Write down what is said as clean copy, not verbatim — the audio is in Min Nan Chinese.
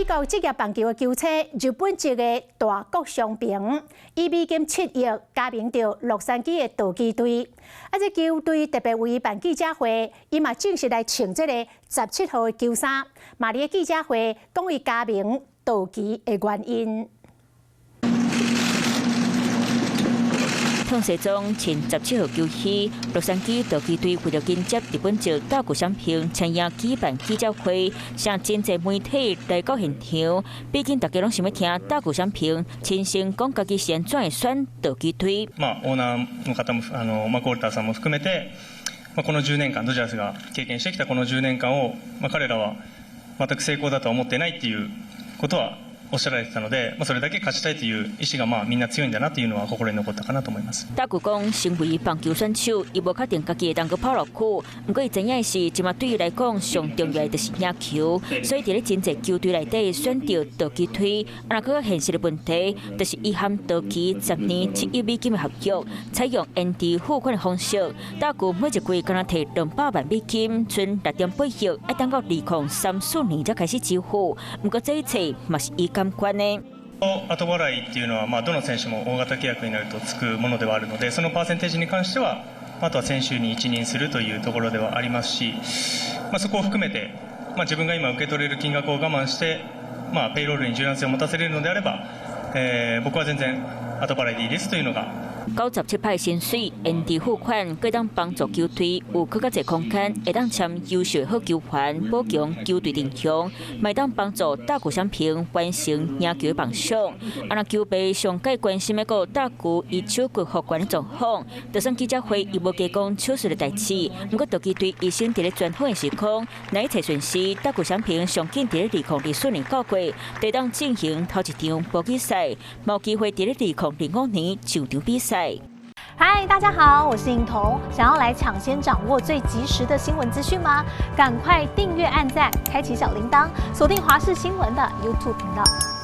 國職業棒球的球星，日本籍的大谷翔平，以美金7億加盟著洛杉磯的道奇隊。啊，這球隊特別為伊辦記者會，伊嘛正式來穿這個17號的球衫。嘛佇記者會講伊加盟道奇的原因。脫西裝穿17號球衣，洛杉磯道奇隊為著緊接日本籍大谷翔平簽約舉辦記者會，請真濟媒體來到現場。畢竟大家攏想欲聽大谷翔平親身講家己是按怎會選道奇隊。まあオーナーの方もあのまあウォルターさんも含めて、まあこの10年間ドジャースが経験してきたこの10年間を、まあ彼らは全く成功だとは思ってないっていうことはおっしゃられてたので、まあそれだけ勝ちたいという意志がまあみんな強いんだなというのは心に残ったかなと思います。大谷講，身為棒球選手，伊無確定家己會當閣跑偌久，毋過伊知影的是，這馬對伊來講上重要的就是贏球，所以佇咧真濟球隊內底選擇道奇隊。啊，閣較現實的問題，就是伊和道奇10年7億美金的合約，採用延遲付款的方式，大谷每一季干焦提200萬美金，賰6.8億，愛等到2034年才開始支付。毋過這一切嘛是伊甘願的。後払いっていうのは、まあどの選手も大型契約になるとつくものではあるので、そのパーセンテージに関しては、あとは選手に一任するというところではありますし、まあそこを含めて、まあ自分が今受け取れる金額を我慢して、まあペイロールに柔軟性を持たせれるのであれば、僕は全然後払いでいいですというのが。 97擺薪水延遲付款，閣當幫助球隊有閣較濟空間，會當簽優秀的好球員，補強球隊陣容，嘛會當幫助大谷翔平完成贏球的夢想。啊，若球迷上蓋關心的閣有大谷伊手骨復原的狀況，就算記者會伊無加講手術的代誌，毋過道奇隊醫生佇咧專訪的時講，若一切順序，大谷翔平上緊佇咧2024年九月，會當進行頭一場保級賽，有機會佇咧2025年上場比賽。嗨，大家好，我是穎彤。想要來搶先掌握最及時的新聞資訊嗎？趕快訂閱、按讚、開啟小鈴鐺，鎖定華視新聞的 YouTube 頻道。